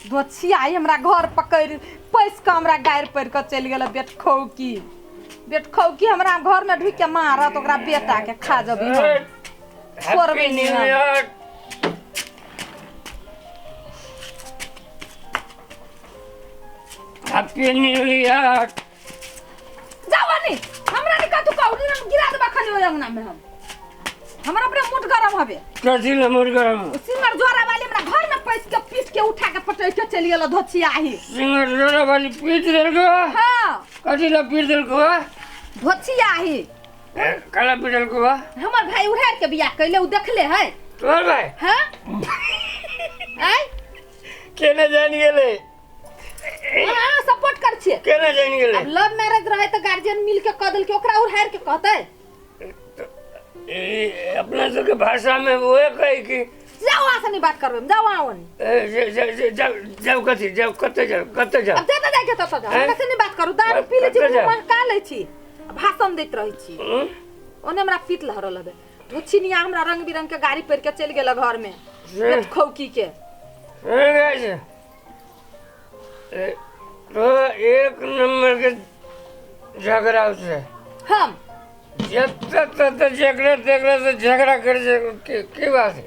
दोछिया आई हमरा घर पकड़ि पैस कऽ हमरा गारि पढ़ि कऽ चलि गेल बेटखौकी बेटखौकी हमरा घर में ढुकि के मारत ओकरा बेटा के खा जबी हम। छोड़बै हैप्पी नहि न्यू हम। ईयर। Happy new year. जाओ नहीं हमरा नहीं कतू कहू नहीं हम गिरा देबा खाली ओइ अंगना में हम हमरा अपने मुठ गरम हबे। कथी ले मुड़ गरम? सिंगर जोरा वाली हमरा घर में पैस के पीट के उठा के पटक के चलि गेल धोछियाही। सिंगर जोरा वाली पीट देलको? हाँ। कथी ले पीट देलको? धोछियाही। काला पीट देलको? हमर भाई उड़ार के बियाह कैले उ देखले है। तोहर भाई? हाँ। आय केना जान गेले? हाँ सपोर्ट कर छिए। केना जान गेले? अब लव मैरिज रहे त गार्जियन मिल के कह देलके ओकरा उड़ार के कहते। ए, अपना सबके भाषा में वो कहे कि जाओ वहाँ से नहीं बात करबे जाओ वहाँ ओनी। ए, जाओ जाओ कथी जाओ कते जाओ कते जाओ। अब जाता जाके तत जाओ हैं? हमरा से नहीं बात करू दारू पी ले छी कतऽ जाओ? मुँह महका लै छी भाषण दैत रहै छी। हम्म? ओने हमरा पीट लहरल हबे धोछिनिया हमरा रंग बिरंग के गाड़ी पढ़ के चलि गेल घर में से- खौकी के। ए, गाइस, ए, तो एक नंबर के झगड़ा से हम जब तक तब तक झगड़ा झगड़ा से झगड़ा कर के बात है।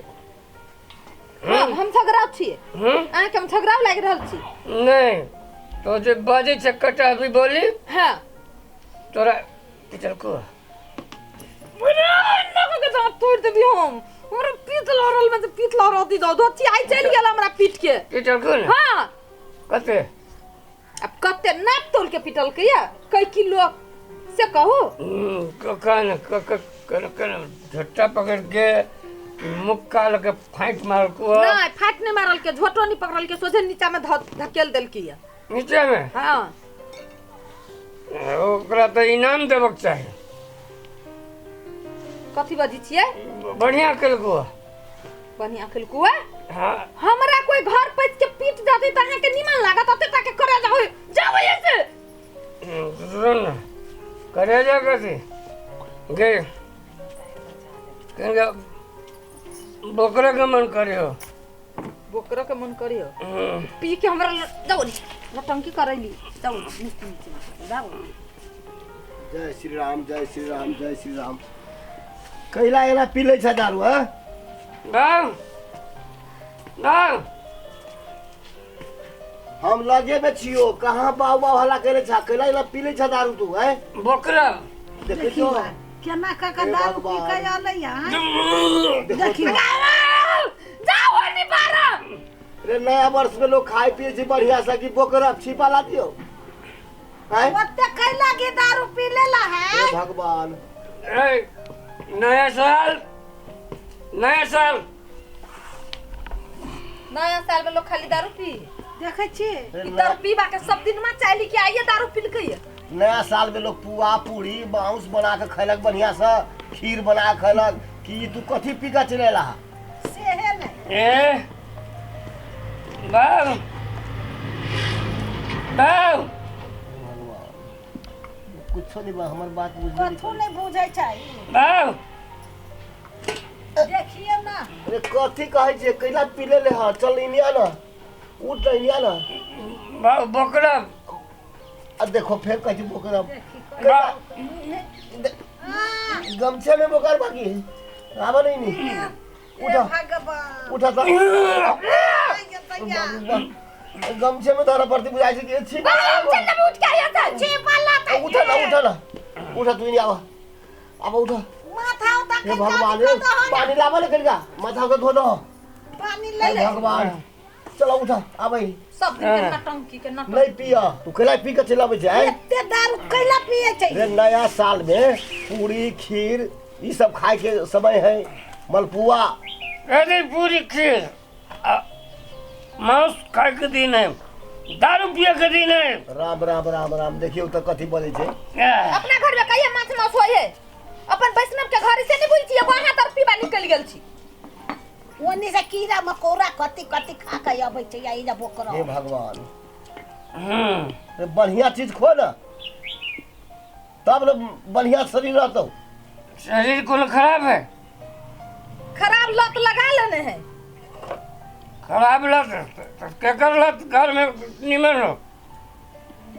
हम झगड़ाउ छियै। हम्म? अहाँके हम झगड़ाउ लागि रहल छी? नहीं तो जे बाजे चक्कर अभी बोली। हाँ। तोरा पिचल को के दाँत तोड़ि देबी हम हमरा पीत लहरल में से पीत लहरती जाओ धोती आई चलि गेल हमरा पीट के। पिचल को ना? हाँ। कते? अब कते नाप तोल के पिटल के या कई किलो से कहू? कन क क कन झट्टा पकड़ के मुक्का लगे फाइट मार को। नहीं फाइट नहीं मारल के झोटो नहीं पकड़ल के सोझे नीचा में धकेल देल की। नीचे में? हाँ। ओकरा तो इनाम देबक चाही। कथी बजी छियै? बढ़िया केलको। बढ़िया केलको? हाँ। हमरा कोई घर पैस के पीट जाते त अहाँ के निमन लागत ओते ताके करे जाओ जाओ ऐसे। सुन ना करे जा कथी गे कहेंगे बोकरा के मन करियो। बोकरा के मन करियो? पी के हमरा जाओ नटंकी करैली जाओ नीचे नीचे जाओ। जय श्री राम जय श्री राम जय श्री राम। कैला एना पी लै छ दारू? हाँ दारू दारू हम लगे में छियो कहाँ बाऊ बाऊ हल्ला करे छा कैला एना पी लै छ दारू तू? हैं बोकरा देखै छो केना का का दारू पी के आलै यहाँ देखियो जाओ नी बारा रे नया वर्ष में लोग खाए पिए छी बढ़िया से कि बोकरा छिपा ला दियो? हैं ओते कैला के दारू पी लेला है? हे भगवान। ए नया साल नया साल नया साल में लोग खाली दारू पी देखै छी ई दारू पीबा के सब दिन में चाहली कि आइए दारू पीलकै। नया साल में लोग पुआ पूरी मांस बना के खैलक बढ़िया से खीर बना के खैलक कि तू कथी पी के चलेला? सेहे नहीं। ए बाबू बाबू कुछो नहीं बा हमर बात बुझ कथू नहीं बुझै छै बाबू देखिए ना। अरे कथी कहै छै कैला पी लेले ह चल इनिया ना उठ इनिया ना बाबू बोकरा। आ देखो फिर कथी बोकरा गमछे में बोकर बाकी आवा नहीं नहीं उठा उठा त गमछे में धरा पड़ती बुझाइ छै कि छी चल उठ के आया था छी पाला त उठा ना उठा ना उठा तू नहीं आवा आवा उठा माथा उठा हे भगवान पानी लावा ले करिका माथा उठा धो दो पानी ले ले भगवान चलो उठा आबै सब दिन के नटंकी के नटंकी नहीं पिया तू कैला पी के चलाबै छै? एते दारू कैला पिए छै? रे नया साल में पूरी खीर ई सब खाए के समय है मलपुआ। अरे पूरी खीर मांस खाए के दिन है दारू पिए के दिन है। राम राम राम राम देखियो त कथी बोलै छै। अपना घर में कहिया माछ मांस होय है अपन वैष्णव के घर से नहीं बुझै छी वहां तर पीबा निकल गेल छी। ओनी से कीड़ा मकोड़ा कथी कथी खा के अबै छै आ ई जा बोकरा। हे भगवान। अरे बढ़िया चीज खो ना तब न बढ़िया शरीर रहतौ। शरीर कोनो खराब है? खराब लत लगा लेने है। खराब लत तऽ केकर लत घरमे निमन हो?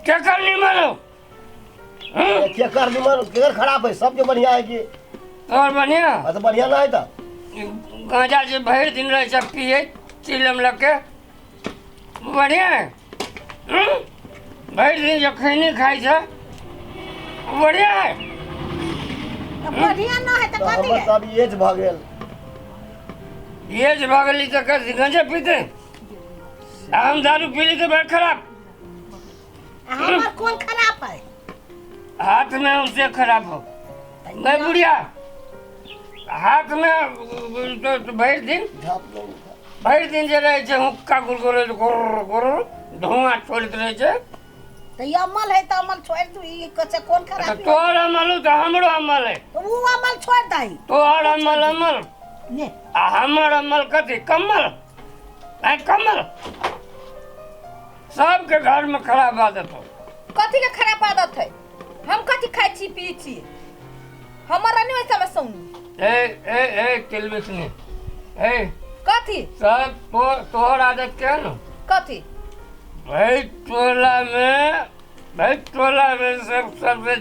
केकर निमन हो? हम्म? केकर निमन केकर खराब है? सबके बढ़िया है कि तोहर बढ़िया? हाँ तो बढ़िया ना है तऽ। गांजा जे भरि दिन रहै छै पिए चिलम लऽ के, बढ़िया है? हम्म? भरि दिन जे खैनी खाइ छै, बढ़िया है? तऽ बढ़िया ना है तऽ तऽ कथी हमर है? तऽ अभी एज भऽ गेल। एज भऽ गेली तऽ कथी गांजा पीते? आ हम दारू पीली तऽ बड़ खराब। आ हमर कोन खराब है? हाथ में उसे खराब हो गई बुढ़िया, हाथ में तो भरि दिन झाँप लो। भरि दिन जे रहै छै हुक्का गुरगुर गुर गुर धुआं छोड़ैत रहै छै। तऽ ई अमल है तऽ अमल छोड़ि दू, ई से कोन तऽ खराबी? तोहर अमल हो तऽ हमरो अमल है। तऽ उ अमल छोड़ि दही। तोहर अमल अमल ने आ हमर अमल कथी? कमल आइ कमल सबके घर में खराब आदत हो। कथी के खराब आदत है? हम कथी खाइ छी पी छी? हमर रहनी वैसा में सौनी। ए ए ए तिलबिसनी ए। कथी? सब तोहर आदत के है ना? कथी? भाई टोला में, भाई टोला में सब सबसे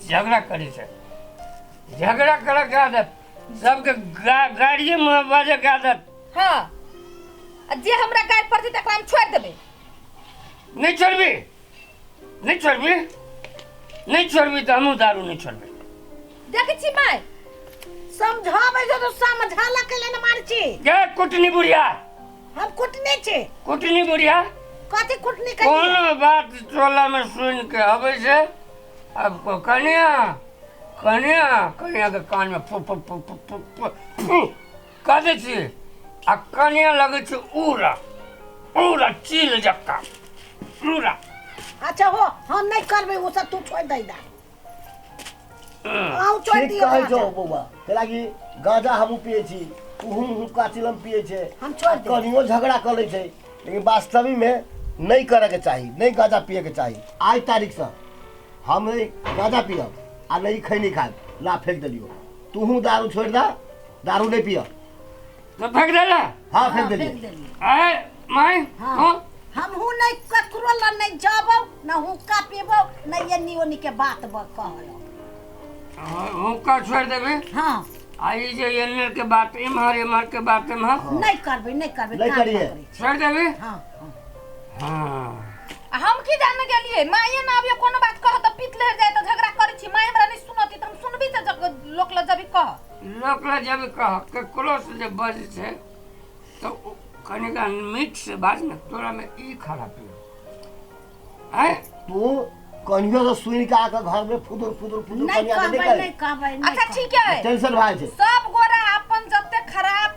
झगड़ा करै छै, झगड़ा करे के आदत सबके, गाड़िए में बाजे के आदत। हाँ, आ जे हमरा गाड़ि पड़तै तकरा हम छोड़ि देबै। नहीं छोड़बी, नहीं छोड़बी, नहीं छोड़बी तऽ हमहूँ दारू नहीं छोड़बै। देखै छी माय। समझाबै छै तऽ समझाला के लेल मारै छी। गे कुटनी बुढ़िया। हम कुटने छी? कुटनी बुढ़िया। कथी कुटनी कहिए? कोनो बात टोला में सुन के अबै छै, अब को कनिया कनिया कनिया के कान में फू फू फू फू फू फू फू कह दै छियै आ कनिया लगै छै उड़ा उड़ा चील जकाँ उड़ा। अच्छा हो, हम नहीं करबै ओ सब, तू छोड़ि दै दा। अहूँ छोड़ि ठीक दियौ। कहै छौ गाँजा। बौआ, कैलाकि गांजा हमहूँ पियै छी, उहूँ हुक्का चिलम पियै छै। हम छोड़ि देबै। कनियो झगड़ा कऽ लै छै, लेकिन वास्तविकमे नहि करऽके चाही, नहि गांजा पियैके चाही। आइ तारीखसँ हम नहि गांजा पियब आ नहि खैनी खायब। ला फेंक देलियौ। तूहूँ दारू छोड़ि दे, दारू नहि पियब। तऽ फेंक देला? हाँ, फेंक हाँ, देलियै। फेंक देलियै। I my. हाँ। हाँ। हमहूँ नहि ककरो लग नहि जबौ, न हुक्का पीबौ, न एन्नी ओन्नी के बात कहलौ। हुक्का छोड़ि देबै? हाँ। आ ई जे एन्ने के बात एम्हर, एम्हर के बात एम्हर। नहि करबै, नहि करबै। नहि कान करिहे। पकड़ै छी। छोड़ि देबै? हाँ हाँ। हाँ। आ हम की जाने गेलियै? माये ना अबियो कोनो बात कह तऽ पीत लहरि जाय तऽ झगड़ा करै छी। माय हमरा नहि सुनती तऽ हम सुनबी तऽ लोक लग जबी कह। लोक लग जब कह, ककरो से जे बजै छै तऽ ओ कनिका मीठ से बाज ने, तोरा में ई खराबी हो आँय। तू कनियो से सुनि के आके घर में फुदुर फुदुर फुदुर नहि कनिया के कहबै। नहि नहि कहबै, नहि अच्छा कहबै। ठीक है। टेंशन भए जाइ छै। सब गोरा अपन जते खराब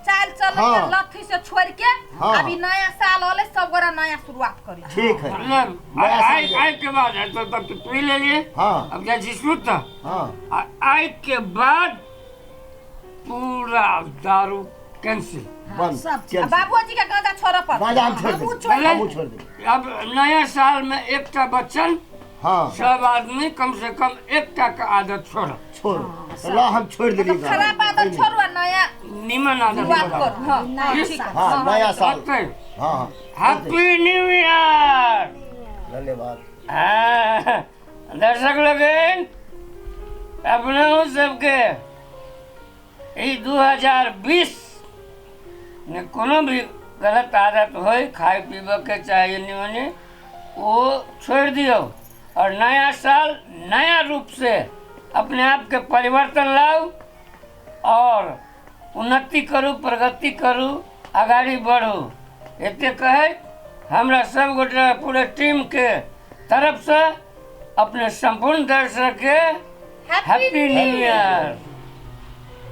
चाल चलै हाँ। लथी से छोड़ के हाँ। अभी नया साल होले, सब गोरा नया शुरुआत करी। ठीक है। मतलब नया साल आइ के। आइ के बाद है तो तब तो पी लेलिए। हाँ। अब जाइ छी सुत। हाँ। आ आइ के बाद पूरा दारू कैंसिल। बंद। सब आ कैंसिल। बाबूजी के गांजा छोड़ऽ पड़तै। गांजा हम छोड़ि हमहूँ देबै। छोड़ि हमहूँ छोड़ि देबै। अब नया साल में एकटा बच्चन हाँ। सब आदमी कम से कम एकटा के आदत छोड़। छोड़ तऽ ल, हम छोड़ि देलियै। मतलब खराब आदत छोड़ू आ नया निमन आदत शुरुआत बनाउ। करू। हाँ। नया हाँ, ठीक साल। है। हाँ, नया साल। ओके। हाँ हाँ। Happy new year. धन्यवाद। हाँ, दर्शक लोगन, अपना सबके ई 2020 में कोनो भी गलत आदत होय खाय पीबे के चाहे एन्नी ओन्नी, वो छोड़ दियो और नया साल नया रूप से अपने आप के परिवर्तन लाओ और उन्नति करू, प्रगति करू, अगाड़ी बढ़ू। एते कहै हमरा सब गोटे पूरे टीम के तरफ से अपने संपूर्ण दर्शक के हैप्पी न्यू ईयर।